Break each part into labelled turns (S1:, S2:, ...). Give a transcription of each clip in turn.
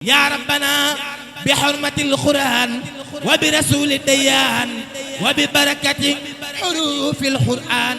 S1: يا ربنا بحرمة القرآن وبرسول الديان وببركة حروف القرآن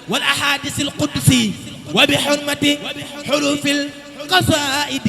S1: والأحاديث القدسي وبحرمة حروف القصائد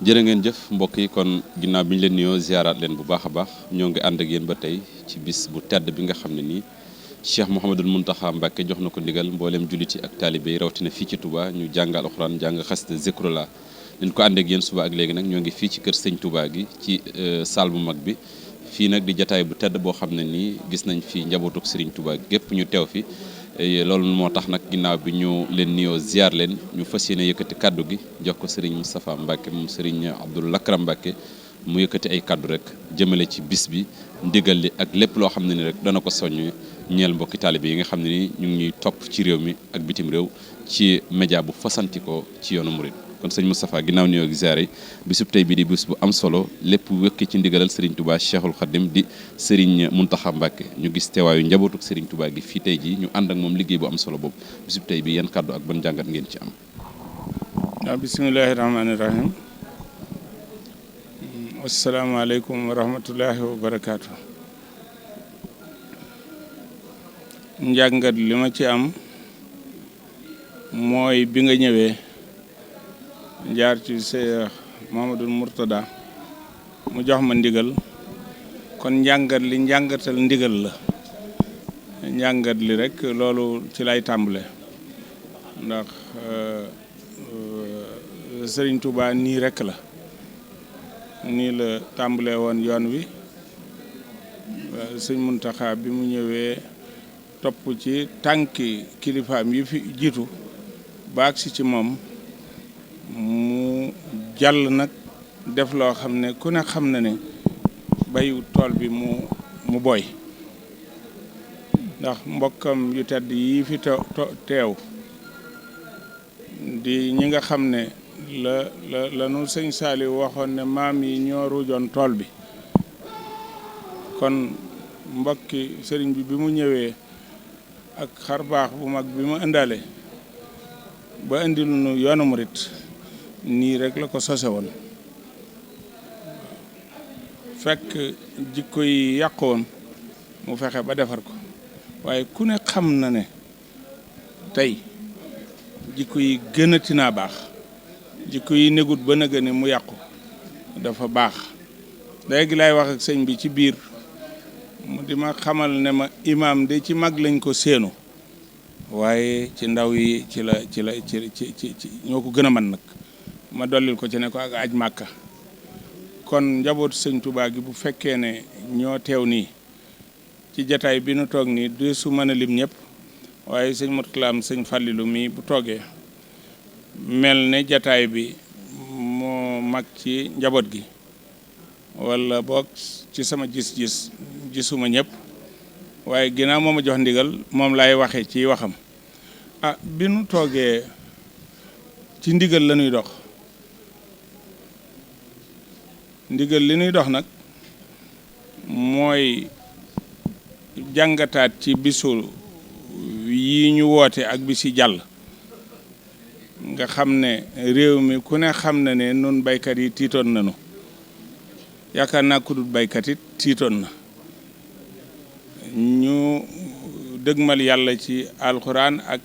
S2: jërë ngeen jëf mbokk yi kon ginnaaw bi ñu leen nuyoo ziaraat leen bu baax a baax ñoo ngi ànd ak yéen ba tey ci bis bu tedd bi nga xam ne nii Cheikh Mouhamadul Mountakha Mbacké jox na ko ndigal mbooleem julliti ak taalibe yi rawatina fii ci Touba ñu jàng alxuraan jàng xasida zikrullah leen ko ànd ak yéen suba ak léegi nag ñoo ngi fii ci kër sëñ Touba gi ci salle bu mag bi fii nag di jataay bu tedd boo xam ne nii gis nañ fi njabootuk Serigne Touba gépp ñu teew fi loolu moo tax nag ginnaaw bi ñu leen nuyoo ziar leen ñu fas yéene yëkkati kaddu gi jox ko Serigne Moustapha Mbacké moom Serigne Abdoul Lakram Mbacké mu yëkkati ay kaddu rek jëmale ci bis bi ndigal li ak lépp loo xam ne ni rek dana ko soññ ñeel mbokki taalibe yi nga xam ne ni ñu ngi ñuy topp ci réew mi ak bitim réew ci média bu fasantikoo ci yoonu murid kon sëñ Moustapha ginnaaw nuyoo gi ziar yi bisub tey bii di bis bu am solo lépp wékki ci ndigalal Serigne Touba Cheikhul Khadim di Serigne Mountakha Mbacké ñu gis teewaayu njabootuk Serigne Touba gi fii tey jii ñu ànd ak moom liggéey bu am solo boobu bisub tey bi yan kàddu ak ban jàngat ngeen ci am.
S3: waaw bisimilahi rahmaani rahim asalaamaaleykum wa rahmatullahi wa barakaatu. njàngat li ma ci am mooy bi nga ñëwee jaar ci Cheikh Mouhamadoul Mourtada mu jox ma ndigal kon njàngat li njàngatal ndigal la njàngat li rek loolu ci lay tàmbale ndax Serigne Touba nii rek la nii la tàmbale woon yoon wi sëñ Mountakha bi mu ñëwee topp ci tànki kilifaam yi fi jiitu ba agsi ci moom mu jàll nag def loo xam ne ku ne xam na ne bayu tool bi mu boy ndax mbokkam yu tedd yi fi teew di ñi nga xam ne la nu sëñ Saliou waxoon ne maam yi ñoo ruujoon tool bi kon mbokki sëriñ bi mu ñëwee ak xar baax bu mag bi mu indaale ba indil nu yoonu murit nii rek la ko sose woon fekk jikko yi yàqoon mu fexe ba defar ko waaye ku ne xam na ne tey jikko yi gënati naa baax jikko yi négut ba nëga ne mu yàqu dafa baax léegi lay wax ak sëñ bi ci biir mu di ma xamal ne ma imaam de ci mag lañ ko séenu waaye ci ndaw yi ci ñoo ko gën a man nag ma dollil ko ci ne ko ak aj màkka kon njabootu sëñ Touba gi bu fekkee ne ñoo teew nii ci jataay bi nu toog nii du su mën a lim ñëpp waaye sëñ Murtalaam sëñ Fàllilu mi bu toogee mel ne jataay bi moo mag ci njaboot gi wala boog ci sama gis-gis gisuma ñëpp waaye ginnaaw moo ma jox ndigal moom laay waxe ci waxam bi nu toogee ci ndigal la ñuy dox ndigal li ñuy dox nag mooy jàngataat ci bisu yi ñu woote ak bisi jàll nga xam ne réew mi ku ne xam na ne nun baykat yi tiitoon nañu yaakaar naa ku dul baykat it tiitoon na ñu dëgmal yàlla ci alxuraan ak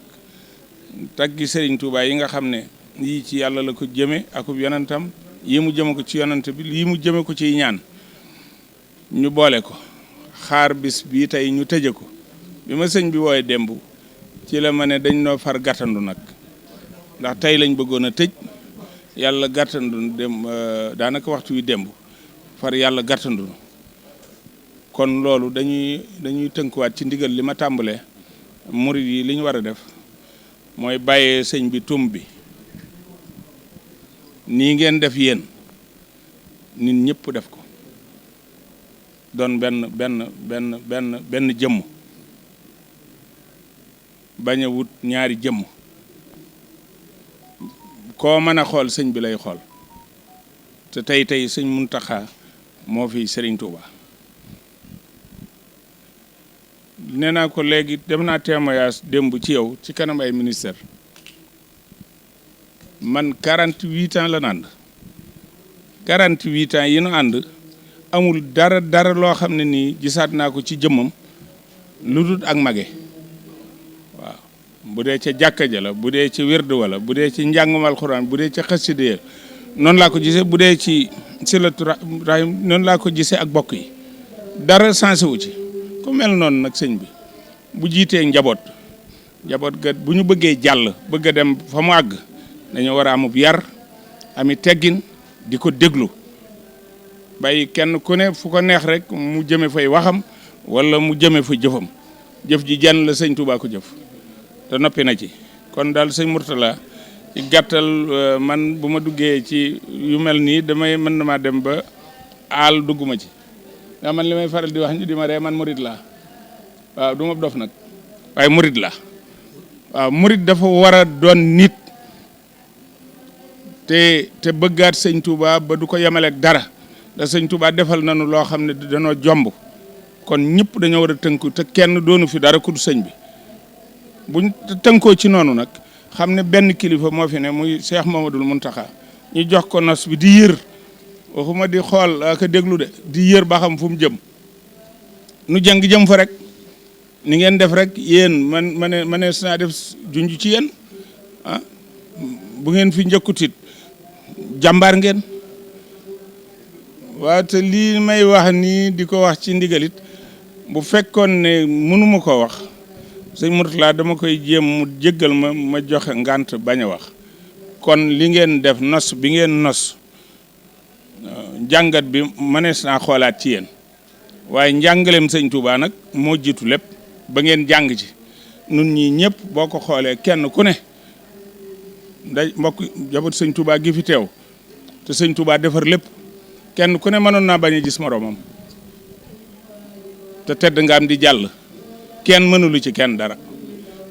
S3: taggi Serigne Touba yi nga xam ne yii ci yàlla la ko jëme akub yonentam yii mu jëme ko ci yonent bi lii mu jëme ko ciy ñaan ñu boole ko xaar bis bii tey ñu tëje ko bi ma sëñ bi wooye démb ci la ma ne dañ noo far gàttandu nag ndax tey lañ bëggoon a tëj yàlla gàttandu dem daanaka waxtu wi démb far yàlla gàttandu kon loolu dañuy tënkuwaat ci ndigal li ma tàmbalee murid yi li ñu war a def mooy bàyyee sëñ bi tum bi nii ngeen def yéen nit ñëpp def ko doon benn jëmm bañ a wut ñaari jëmm koo mën a xool sëñ bi lay xool te tey sëñ Muntaxa moo fi Serigne Touba nee naa ko léegi dem naa témoignage démb ci yow ci kanam ay ministère man 48 ans la ànd 48 ans yi nu ànd amul dara loo xam ne nii gisaat naa ko ci jëmmam lu dul ak mage waaw bu dee ca jàkka ja la bu dee ci wérdu wala bu dee ci njàngum alxuraan bu dee ci xasida noonu laa ko gisee bu dee ci silatu rahim noonu laa ko gisee ak bokk yi dara sensé wu ci ku mel noonu nag sëñ bi bu jiitee njaboot ga bu ñu bëggee jàll bëgg a dem fa mu àgg dañoo war a amub yar ami teggin di ko déglu bàyyi kenn ku ne fu ko neex rek mu jëme fay waxam wala mu jëme fa jëfam jëf ji jenn la sëñ Touba ko jëf te noppi na ci kon daal sëñ Mourtala ci gàttal man bu ma duggee ci yu mel nii mën na maa dem ba aal dugguma ci nga man li may faral di wax ñu di ma ree man murid laa waaw du ma dof nag waaye murid laa waaw murid dafa war a doon nit te bëggaat sëñ Touba ba du ko yemaleeg dara da sëñ Touba defal nañu loo xam ne danoo jomb kon ñëpp dañoo war a tënku te kenn doonu fi dara ku du sëñ bi buñ tënkoo ci noonu nag xam ne benn kilifa moo fi ne muy Cheikh Mamadou Mountakha ñu jox ko nos bi di yër waxuma di xool ak déglu de di yër ba xam fu mu jëm nu jëm fa rek ni ngeen def rek yéen ma ne naa def junj ci yéen bu ngeen fi njëkkutit jàmbaar ngeen waaw te lii may wax nii di ko wax ci ndigalit bu fekkoon ne mënuma ko wax sëñ Mourtala dama koy jéem mu jéggal ma joxe ngant bañ a wax kon li ngeen def nos bi ngeen nos njàngat bi mënees naa xoolaat ci yéen waaye njàngaleem sëñ Touba nag moo jiitu lépp ba ngeen jàng ci nun ñii ñëpp boo ko xoolee kenn ku ne mbokk jaboot sëñ Touba gi fi teew te sëñ Touba defar lépp kenn ku ne mënoon naa bañ a gis moroomam te tedd nga am di jàll kenn mënulu ci kenn dara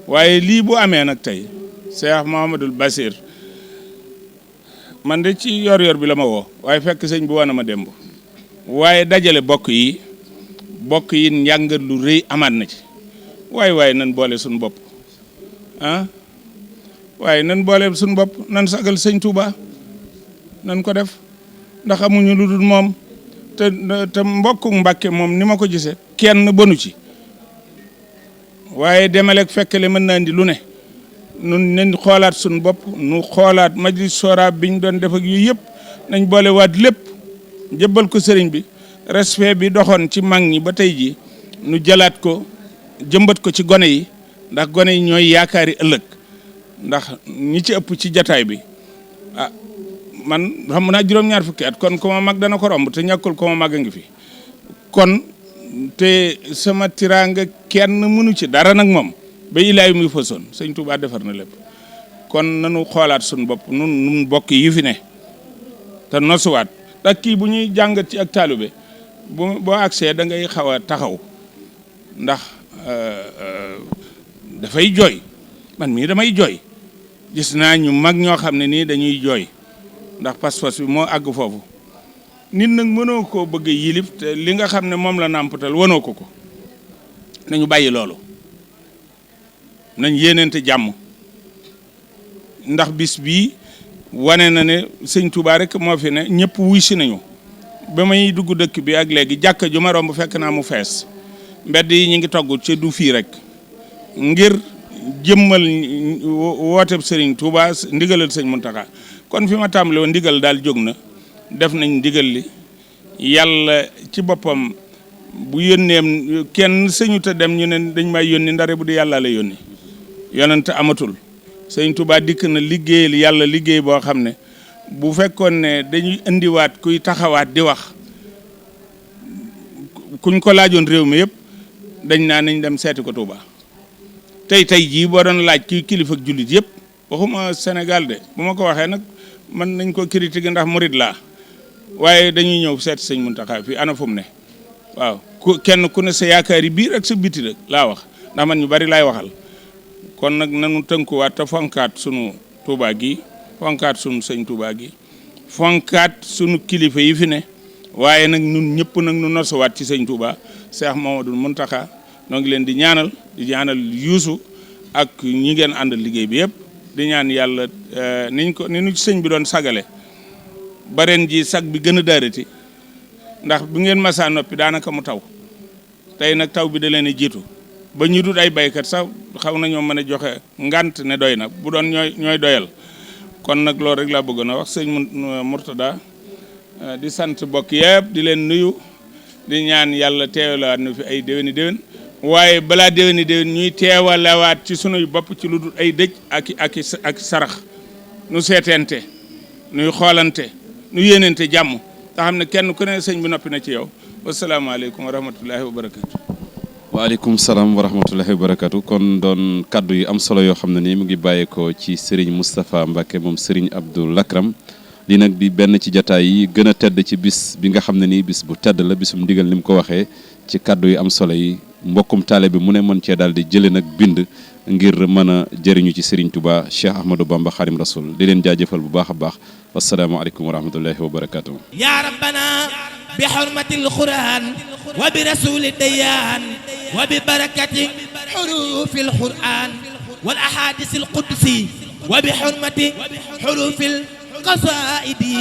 S3: waaye lii bu amee nag tey Cheikh Mouhamadoul Bassir man de ci yor bi la ma woo waaye fekk sëñ bi wane ma démb waaye dajale bokk yi njàngat lu rëy amaat na ci waaye nan boole suñu bopp waaye nan boole suñu bopp nan sagal sëñ Touba nan ko def ndax amuñu lu dul moom te mbokku Mbàkke moom ni ma ko gisee kenn bonu ci waaye demaleeg fekkele mën naa indi lu ne nun nañ xoolaat suñu bopp nu xoolaat majlis sora biñ doon def ak yooyu yëpp nañ boole waat lépp jëbbal ko sëriñ bi respect bi doxoon ci mag ñi ba tey ji nu jëlaat ko jëmbat ko ci gone yi ndax gone yi ñooy yaakaari ëllëg ndax ñi ci ëpp ci jataay bi man xam naa juróom-ñaar fukki at kon ko ma mag dana ko romb te ñàkkul ko ma mag a ngi fi kon te sama tiraanga kenn mënu ci dara nag moom ba ilaay muy fasoon sëñ Touba defar na lépp kon nanu xoolaat suñu bopp nun bokk yi fi ne te nosuwaat ndax kii bu ñuy jàngat ci ak taalube boo agsee da ngay xaw a taxaw ndax dafay jooy man mii damay jooy gis naa ñu mag ñoo xam ne nii dañuy jooy ndax pas-pas bi moo àgg foofu nit nag mënoo koo bëgg a yilif te li nga xam ne moom la nàmpatal wanoo ko nañu bàyyi loolu nañ yéeneente jàmm ndax bis bii wane na ne sëñ Touba rek moo fi ne ñëpp wuy si nañu ba may dugg dëkk bi ak léegi jàkka ju ma romb fekk naa mu fees mbedd yi ñu ngi togg ci du fii rek ngir jëmmal wooteeb sëriñ Touba ndigalal sëñ Mountakha kon fi ma tàmbale woon ndigal daal jóg na def nañ ndigal li yàlla ci boppam bu yónneem kenn sëñu te dem ñu ne dañ may yónni ndare bu di yàlla la yónni yonent amatul sëñ Touba dikk na liggéeyal yàlla liggéey boo xam ne bu fekkoon ne dañuy indiwaat kuy taxawaat di wax kuñ ko laajoon réew mi yëpp dañ naa nañ dem seeti ko Touba tey jii boo doon laaj kii kilifa ak jullit yëpp waxuma Sénégal de bu ma ko waxee nag man nañ ko critiquer ndax murid laa waaye dañuy ñëw seeti sëñ Muntaxa fii ana fu mu ne waaw kenn ku ne sa yaakaar yi biir ak sa biti rek laa wax ndax man ñu bari laay waxal kon nag nanu tënkuwaat te fonkaat sunu Touba gi fonkaat sunu sëñ Touba gi fonkaat sunu kilifa yi fi ne waaye nag ñun ñëpp nag nu nosuwaat ci sëñ Touba Cheikh Mouhamadoul Mountakha noo ngi leen di ñaanal Youssou ak ñi ngeen àndal liggéey bi yëpp di ñaan yàlla ni ñu sëñ bi doon sagale ba ren ji sag bi gën a daarati ndax bu ngeen masaa noppi daanaka mu taw tey nag taw bi da leen a jiitu ba ñu dut ay baykat sax xaw nañoo mën a joxe ngant ne doy na bu doon ñooy doyal kon nag loolu rek laa bëggoon a wax sëñ Mourtada di sant bokk yëpp di leen nuyu di ñaan yàlla teewalawaat nu fi ay déwéni déwén waaye balaa déwéni déwén ñuy teewalawaat ci sunuy bopp ci lu dul ay dëj ak sarax nu seetente nuy xoolante nu yéenente jàmm te xam ne kenn ku ne sëñ bi noppi na ci yow wasalaamaaleykum wa rahmatullahi wa barakatu
S2: waaleykum salaam wa rahmatullahi wa barakatu kon doon kaddu yu am solo yoo xam ne nii mu ngi bàyyeekoo ci Serigne Moustapha Mbacke moom Serigne Abdou Lakram lii nag di benn ci jataay yi gën a tedd ci bis bi nga xam ne nii bis bu tedd la bisum ndigal ni mu ko waxee ci kaddu yu am solo yi mbokkum taale bi mu ne mën cee daal di jëlee nag bind ngir mën a jëriñu ci Serigne Touba Cheikh Ahmadou Bamba Khadim Rasoul di leen jaajëfal bu baax a baax wasalaamaaleykum wa rahmatullahi wa barakatuh
S1: ya rabbana bi hurmatil quran wa bi rasulid dayan wa bi barakati hurufil quran wal ahadisil qudsi wa bi hurmati hurufil qasaidi